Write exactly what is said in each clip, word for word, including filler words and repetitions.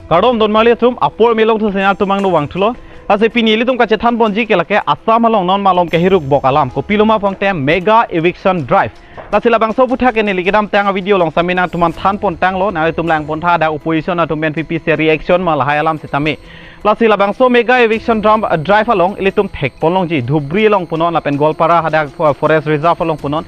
Kardom don mali atum, apor melong thu sena tumang no wang thulo. Lasi pini ilitum kachethan ponji ke lake Assam along non malom kehiruk bok alam. Kopiloma pangte mega eviction drive. Lasi labangso aphuthak ke neli kedamtang a-video along sitame nangtumphan than pon tanglo, nanglitum lang pon tha dak opposition atum N P P si reaction ma lahai alam sitame. Lasi labangso mega eviction dram-, drive along ilitum thek pon longji, Dhubri along punon lapen Goalpara hadak fo-, forest reserve along punon.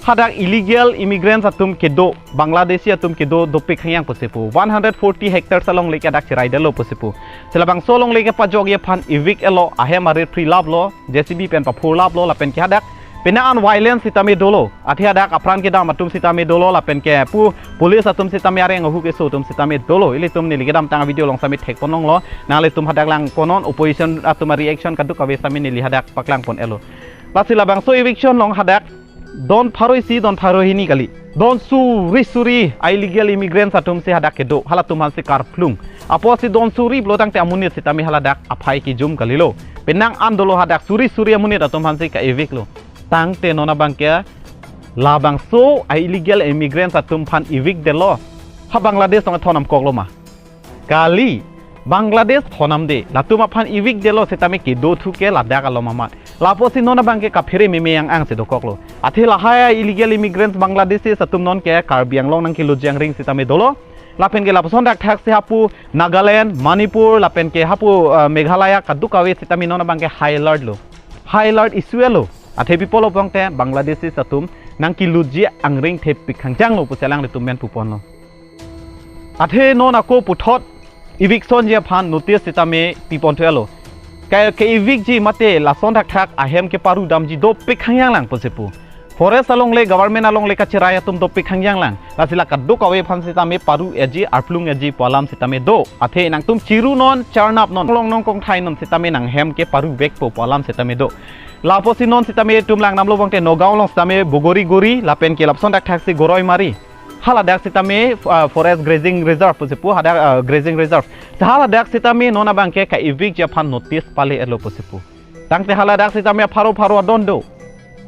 Hadak illegal immigrants atum kedo, Bangladeshi atum kedo dopik hangyang pusi pu. One hundred forty hectares alongle ke hadak cherai detlo pusi pu. Si labangso alongle kepajokji aphan evict etlo, ahem arit phri laplo, J C B pen paphur laplo, lapen ke hadak penang an violence sitame dolo. Athe hadak apran kedam atum sitame dolo, lapen ke pu police atum sitame areng ahu keso atum sitame dolo. Ilitum neli kedamtang a-video along sitame thek pon longlo. Nanglitum hadak lang pon non, opposition atum a-reaction kadokave sitame neli hadak paklang pon etlo. Lasi labangso eviction along hadak don pharo isi, don pharo hini kali, don suri suri a-illegal immigrants atum si hadak kedo, halatum aphan si karplung. Apotsi don suri pulo tangte amonit sitame haladak aphai kejum kalilo. Penang an dolo hadak suri suri amonit atum aphan si ka-evict lo. Tangte non abangke labangso a-illegal immigrants atum aphan evict detlo, ha Bangladesh along thondam koklo ma? Kali, Bangladesh thondamde, latum aphan evict detlo sitame kedo thu ke ladak alom amat. Lapusi non abangke kaphere meme yang angsi dokoklo. Athe lahai illegal immigrants Bangladeshis atum nonke Karbi Anglong nangkelutji angring sitame dolo. Lapen ke lapuson thakthak si hapu Nagaland, Manipur, lapen ke hapu, eh, Meghalaya kadokave sitame non abangke high alert lo. High alert issue lo. Athe pi pulo pangte Bangladeshis atum nangkelutji angring thepik hangjang lo pusi alanglitum pen pu ponlo. Athe non ako puthot eviction ji aphan notice sitame pi pon thu etlo. Ke, ke-evictji mate lason thakthak ahem keparu damji dopik hangjang lang pusi pu. Forest alongle, government alongle kacherai atum dopik hangjang lang. Lasi la kadokave aphan sitame paru-eji, arplung-eji pu alam sitame do. Athe nangtum chiru non, charnap non, long non kongthai non sitame nanghem keparu vekpo pu alam sitame do. Lapusi non sitame itum lang damlo pangte Nagaon along sitame Bogori Gori, lapen ke lapuson thakthak si Goroi Mari. Haladak sitame, ah, forest grazing reserve pusi pu, hadak, ah, grazing reserve. Haladak sitame non abangke ka-evictji aphan notice pale etlo pusi pu. Tangte haladak sitame pharo pharo adon do.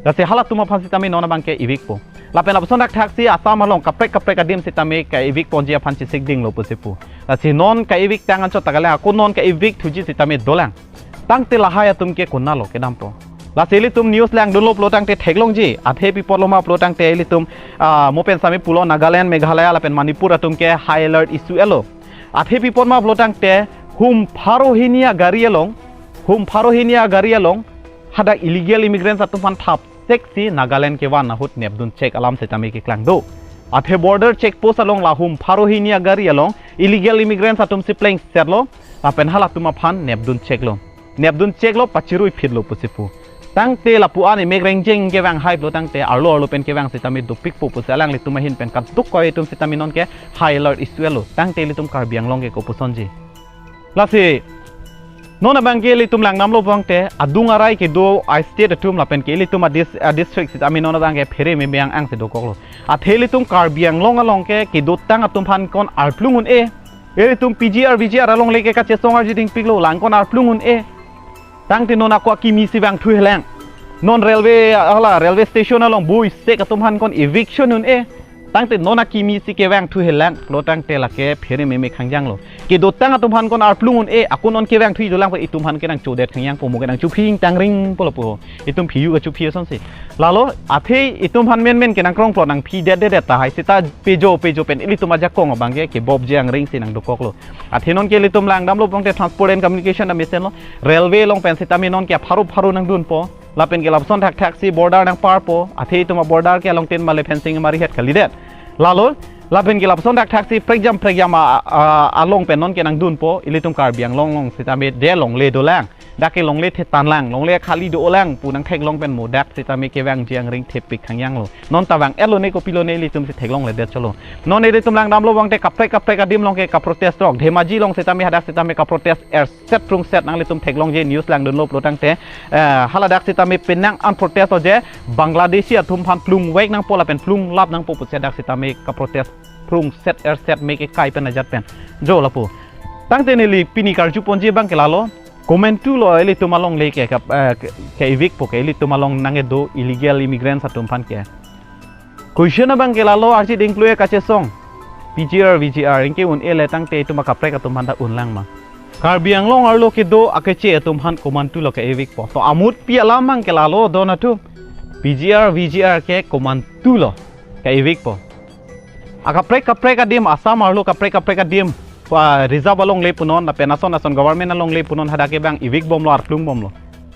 Lasi halatum aphan sitame non abangke evictpo. Lapen lapuson thakthak si Assam along kaprek kaprek adim sitame ka-evict ponji aphan chesik dinglo pusi pu. Lasi non ka-evict tang anchot ta kali, ako non ka-evict thuji sitame dolang. Tangte lahai atum ke konatlo kedampo? Lasi ilitum news langdunlo pulo tangte theklongji. Athe pi pulo ma pulo tangte ilitum, ah, mo pen sitame pulo Nagaland, Meghalaya lapen Manipur atum ke high alert issue etlo. Athe pi pon ma pulo tangte hum pharo hini agari along, hum pharo hini agari along hadak illegal immigrants atum aphan thap seksi Nagaland kevan ahut nepdun check alam sitame keklang do. Athe border check post along la hum pharo hini agari along illegal immigrants atum si plengsetlo, lapen halatum aphan nepdun checklo. Nepdun checklo, pachirui phitlo pusi pu. Tangte lapu-an emek rengjeng kevang hai pulo tangte arlo arlo pen kevang sitame dopikpo pusi alanglitum ahin pen kadokave atum sitame nonke high alert issue etlo. Tangte ilitum Karbi Anglong ke kopusonji? Lasi non abangke ilitum langdamlo pangte adung arai kedo a-state atum lapen ke ilitum a-dis-, a-district sitame non abangke phere meme yang angsi dokoklo. Athe ilitum Karbi Anglong along ke kedotang atum aphan kon arplung un-e. Ilitum P G R V G R alongle ke kachesong arji dingpiklo, lang kon arplung un-e. Tangte non ako akimi si vangthu helang. Non railway, hala railway station along bui sek atum aphan kon eviction un-e. Tangte non akimi si kevangthu helang pulo tangte lake phere meme khangjanglo. Kedotang atum aphan kon arplung un-e, ako non kevangthu dolang pu itum aphan kenangchodet khangjangpo, mo kenangchophi ingtangring pulo pu. Itum phi-u kachophi asonsi. Lalo, athe itum aphan menmen kenangkrong pulo nangphi det det det tahai seta pejo pejo pen ilitum ajakong abangke kebopji angring si nangdokoklo. Athe nonke ilitum langdamlo pangte Transport and Communication Commission lo, railway along pen sitame nonke pharo pharo nangdunpo. Lapen ke lapuson thakthak si border nangparpo. Athe itum a-border ke along tin male fencing mari het kalidet. Lalo, lapen ke lapuson thakthak si prekjam prekjam a, a, along pen nonke nangdunpo. Ilitum Karbi Anglong along sitame de longle dolang. Dak ke longle thetan lang, longle khali dolang pu nangtheklong pen mo dak sitame kevangji angring thepik khangjanglo. Non ta vang-etlo ne kopilo ne ilitum si theklongledet cholo. Non ilitum langdamlo pangte kaprek kaprek adim along ke kaprotest rok. Dhemaji along sitame hadak sitame kaprotest erset prungset nanglitum theklongji, news langdunlo pulo tangte. Eh, haladak sitame penang an protest lo je Bangladeshi atum aphan plung vek nangpo lapen plung lap nangpo pusi hadak sitame kaprotest prungset erset me kekai pen ajat pen. Jo lapu. Tangte neli pini karju ponji abangke lalo. Komantu lo ilitum alongle ke, ke, eh, ke, ke-evictpo ke ilitum along nangkedo illegal immigrants atum aphan ke. Question abangke lalo arjit include kachesong. P G R, V G R, anke un-e le tangte itum akaprek atum aphan ta unlang ma. Karbi Anglong arlo kedo akeche atum aphan komantulo ke-evictpo. To amutpi alam abang ke lalo don atum. P G R, V G R ke komantulo ke-evictpo. Akaprek kaprek adim, Assam arlo kaprek kaprek adim, ah, reserve alongle punon, lapen ason ason government alongle punon, hadak ke bang evict bomlo, arklung bomlo.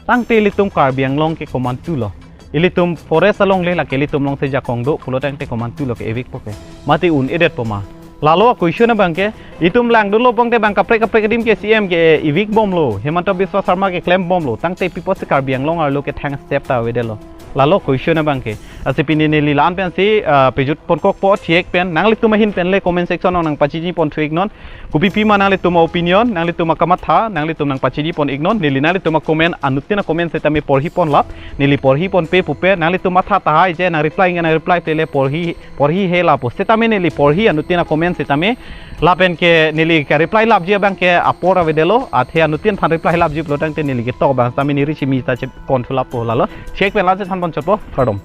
Tangte ilitum Karbi Anglong ke komantulo. Ilitum forest alongle, lake ilitum alongsi jakong do pulo tangte komantulo ke-evictpo ke. Mate un-edetpo ma. Lalo question abang ke, itum langdunlo pangte bang kaprek kaprek adim ke C M ke evict bomlo, Himanta Biswa Sarma ke klem bomlo, tangte pi apotsi Karbi Anglong arlo ke thang step ta avedetlo. Lalo question abang ke. Lasi pini neli la-an pensi, ah, pejut ponkokpo, thek pen, nanglitum ahin pen le comment section along nangpachini ponthu iknon. Kopipi ma nanglitum opinion, nanglitum akamatha, nanglitum nangpachini pon iknon, neli nanglitum acomment, anuttin acomment setame porhi ponlap, neli porhi ponpe pupe, nanglitum matha tahai je, nang reply nge nang reply ple le porhi, porhi he lapu. Setame neli porhi anuttin acomment setame, lapen ke neli ke reply lapji abang ke apor avedetlo, athe anuttin aphan reply lapji pulo tangte neli ketok abang setame neli rishimi ta che ponthu lappo lalo. Thek pen la-ansi than ponchotpo, kardom.